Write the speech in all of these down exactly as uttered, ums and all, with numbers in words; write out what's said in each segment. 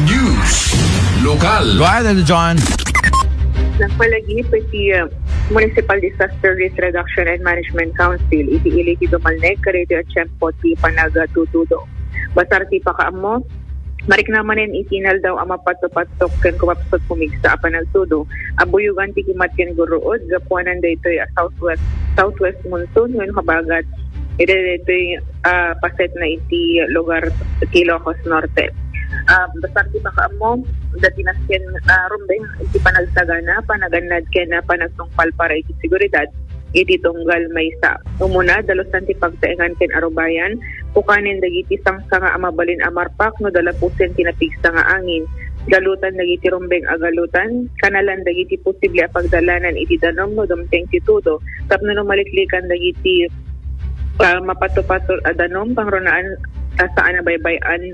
News. Lokal. Go ahead, Ate John. Nagpalagip iti uh, Municipal Disaster Risk Reduction and Management Council iti ili ti Dumalneg kadaytoy a tiempo ti panagtutudo. Basar ti pakaammo, marikna manen iti naldaw a mapatto-pattok ken kumapsut pumigsa a panagtudo a buyogan ti kimat ken gurruod gapuanan daytoy a southwest southwest monsoon wenno habagat iti daytoy ah, paset na iti lugar ti Ilocos Norte. Ah, basta ti makaammo, dati nasken ah, rumbeng iti panagsagana, panagannad ken ah, panagtungpal para iti seguridad iti tunggal maysa. Umuna, dalusan ti pagtaengan ken arubayan, pukanen dagiti sangsanga a mabalin a marpak no dalapusen ti napigsa nga angin, galutan dagiti rumbeng a galutan, kanalan dagiti posible a pagdalanan iti danum no dumteng ti tudo, tapno no maliklikan dagiti ah, mapatto-patto a danum, pangrunaan a saan a baybay-an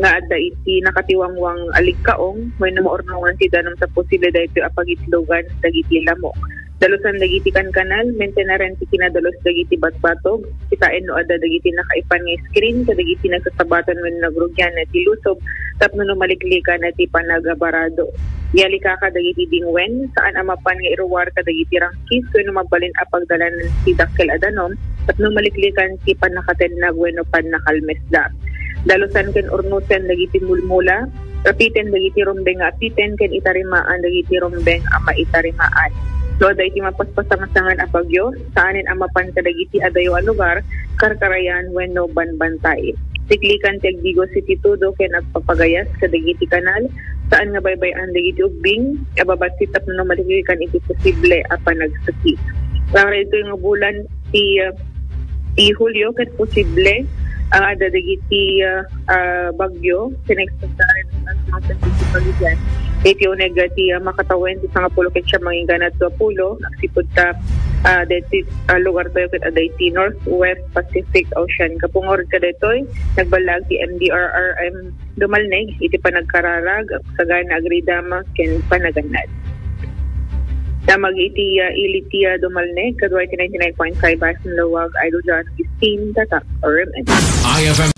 nga adda iti nakatiwangwang a likkaong wenno maurnongan ti danum ta posible daytoy a pagitlogan dagiti lamok. Dalusan dagiti kankanal, maintenaren ti kinadalus dagiti batbatog, kitaen no adda dagiti nakaipan nga screen kadagiti nagsasabaton wenno nagrugian ti lusob tapno no maliklikan ti panagabarado. Yalikaka dagiti dingwen, saan a mapan nga iruar kadagiti rangkis wenno mabalin a pagdalanan ti dakkel a danum tapno maliklikan ti pannakatennag wenno pannakalmesda. Dalusan ken urnosen dagiti mulmula, rapiten dagiti rumbeng nga apiten ken itarimaan dagiti rumbeng a maitarimaan. No adda iti mapaspasangasangan a bagyo, saanen a mapan kadagiti adayo a lugar, karkarayan wenno banbantay. Siklikan ti agdigos iti tudo ken agpapagayas kadagiti kanal, saan nga baybay-an dagiti ubbing a babatsit tapno maliklikan iti posible a panagsakit. Para itoy nga bulan ti ah, ti Hulio ket posible ah, adda dagiti ah, ah, bagyo ken ekstraordinaryo a mga pagigipaligan. Iti uneg ti ah, makatawen ti sangapulo ket siam mangingganad dua pulo, agsipud ta ah, deti ah, lugar tayo ket adda iti Northwest Pacific Ocean. Kapungor kadaytoy, nagballaag ti M D R R M Dumalneg iti panagkararag, agsagana agridama ken panagannad. Damag iti ah, ili ti ah, Dumalneg, kadua iti ninety-nine point five Basin Lawag, Idol John Christine, Tatak, R M N. I F M